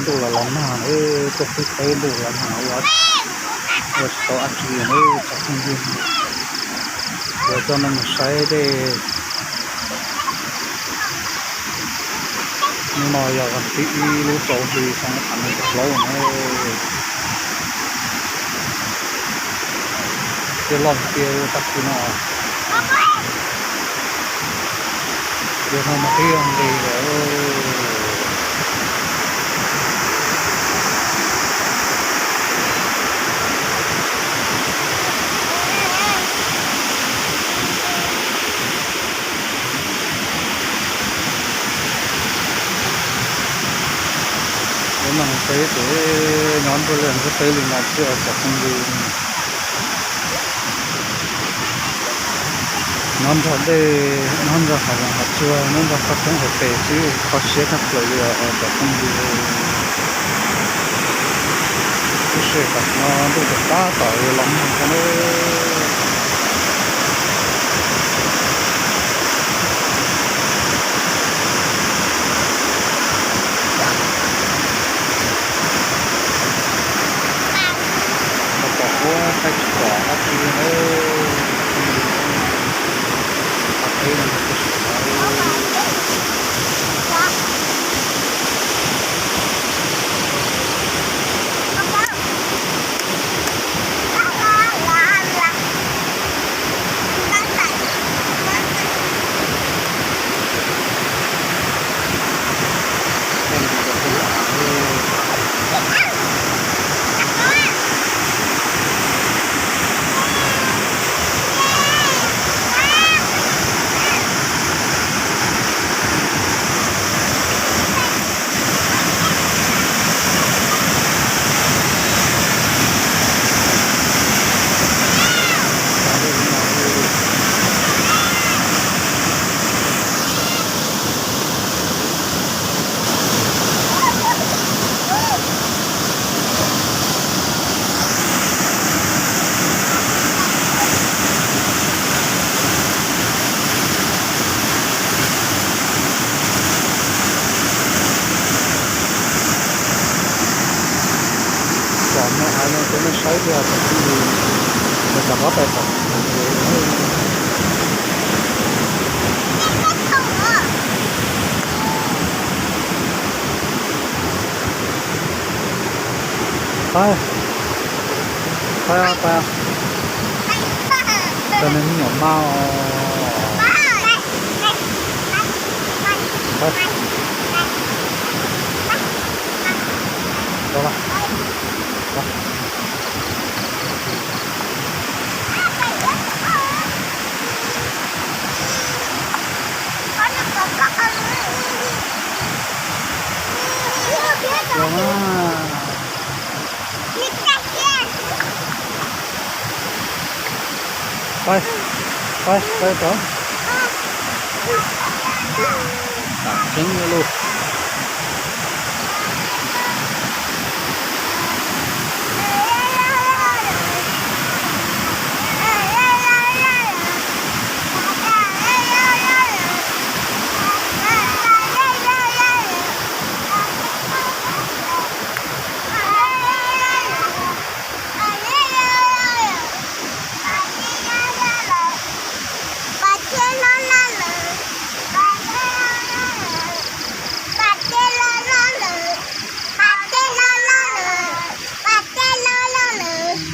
Ntuj los los nag, tuaj pib teb ntuj los nag ua, ua tsis tau dab tsi li na cov phooj ywg. Yuav coj nej mus saib dej. Hnub no yog vas thib ib lub rau hli xyoo ob phav nees nkaum plaub na. Tiaj loj tiaj tag kis no, tiaj no mas tiaj nqis lawm. Lub neej teb ces nyob nruab liaj nruab teb li no xwb os cov phooj ywg. Nyob nrog dej, nyob nrog hav zoov hav tsuag, nyob nrog qhov roob hauv pes xwb, kho siab tshaj plaws li os cov phooj ywg. Lub sij hawm tam sim no ntuj tseem tab tom los nag thiab na. Tau pom huab saib tsis pom dab tsi li na. Qhov teb no kuj sim lawm. Pom me aiv no rau nej saib thiab, rov qab pais pom. Pais, pais, pais. Cov niag me nyuam maj os. Pais, pais, pais tod. Tam tseeb lawm.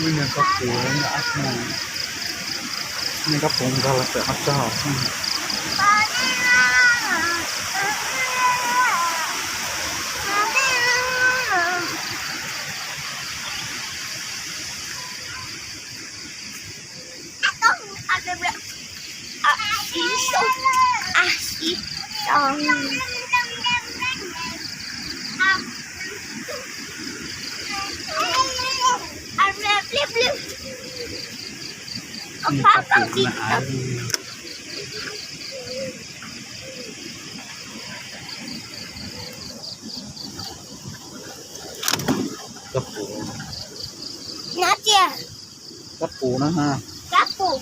Niag koj puv, niag koj puv nkag los pem qhov tsag. Koj puv. Nyob tiag. Koj puv na ha. Koj puv.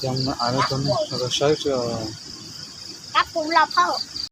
Coj no av rau nej sawv daws saib tso. Koj puv los phauj.